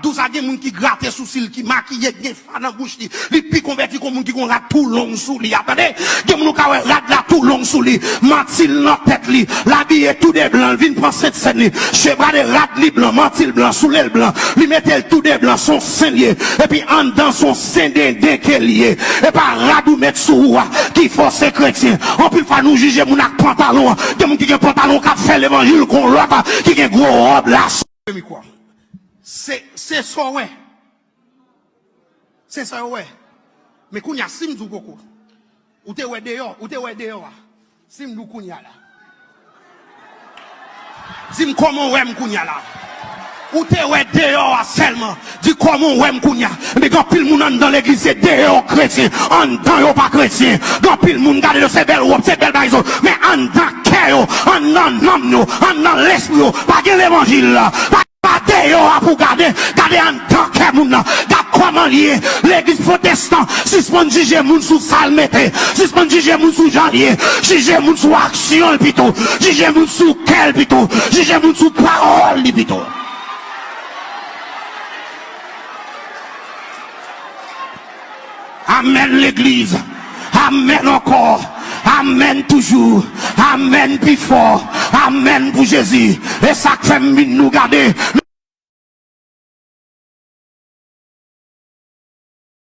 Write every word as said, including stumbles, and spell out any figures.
Douz a gen moun ki grate sousi l, ki makiye, ki gen fa nan bouch li. Li pi konvèti ke yon moun ki gen yon rad tou long sou li a. Tande, gen moun ou ka wè rad la tou long sou li. Manti l nan tèt li. L abiye tou de blan, l vin pran Sentsèn li. Chevre de rad li blan, manti l blan, soulye l blan. Li mete l tou de blan, se yon sen l ye. Epi anndan se yon sen denden ke l ye. E pa rad ou met sou ou a ki fè w se kretyen. Anpil fwa nou jije moun ak pantalon an. Gen moun ki gen pantalon k ap fè levanjil kon lòt ki gen gwo wòb la. Mikwo. Se, se sa w wè. Se sa yo wè. Men kounye a, si m di w poko, ou te wè deyò, ou te wè deyò a. Si m di w kounye a la. Di m kòman w wè m kounye a la. Ou te wè deyò a sèlman. Di kòman w wè m kounye a. Men gen anpil moun anndan legliz, se deyò kretyen. Anndan yo pa kretyen. Gen anpil moun gade yo, se bèl wòb, se bèl bagay yo. Men anndan kè yo, anndan nanm yo, anndan lespri yo, pa gen levanjil la. Pa, pa deyò a pou gade, gade anndan kè moun nan. Gad kòman l ye. Legliz pwotestan, sispann jije moun sou sa l mete. Sispann jije moun sou jan l ye. Jije moun sou aksyon l pito. Jije moun sou kè l pito. Jije moun sou pawòl li pito. Amèn, legliz. Amèn ankò. Amèn toujou. Amèn pi fò. Amèn pou Jezi. E sa k fè m vin nou gade.